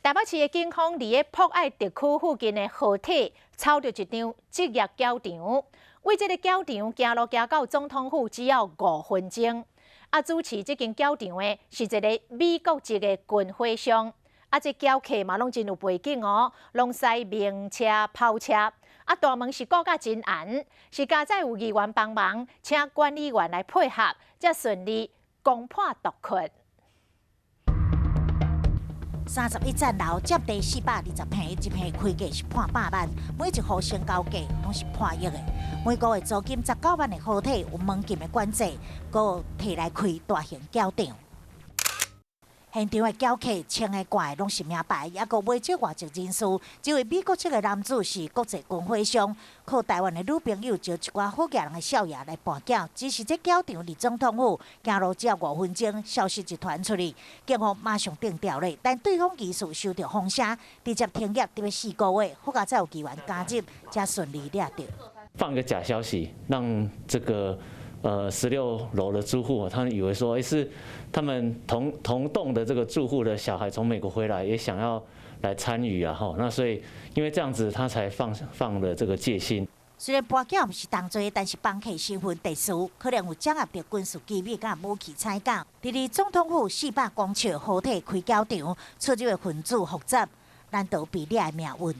台北市的警方佇咧博愛特區附近的河堤抄著一張職業繳場，為這個繳場行路行到總統府只要5分鐘。啊，主持這間繳場的是一个美國籍的軍火商。啊，這繳客嘛攏真有背景哦，攏駛名車跑車。啊，大門是顧甲真嚴，是佳哉有議員幫忙，請管理員來配合，才順利攻破毒窟。31層樓佔地420坪，一坪開價是破百萬，每一戶成交價攏是破億的。每個月租金19萬的好體有門禁的管制，閣提來開大型繳場。現場的繳客穿的掛的攏是名牌，抑閣袂少外籍人士。這位美國籍的男子是國際軍火商，靠台灣的女朋友招一寡好額人的少爺來盤繳。只是這繳場佇總統府行路只要5分鐘，消息一傳出去，警方馬上定調咧。但對方疑似收著風聲，直接停業佇咧4個月，好佳哉有議員加入，才順利掠著。放一個假消息，讓這個16樓的住戶，他們以為說，是他們同棟的這個住戶的小孩從美國回來，也想要來參與啊，吼，那所以因為這樣子，他才放了這個戒心。雖然盤繳毋是重罪，但是房客身份特殊，可能有掌握著軍事機密佮武器採購。佇咧總統府400公尺河堤開繳場，出入的分子複雜，難逃被掠的命運。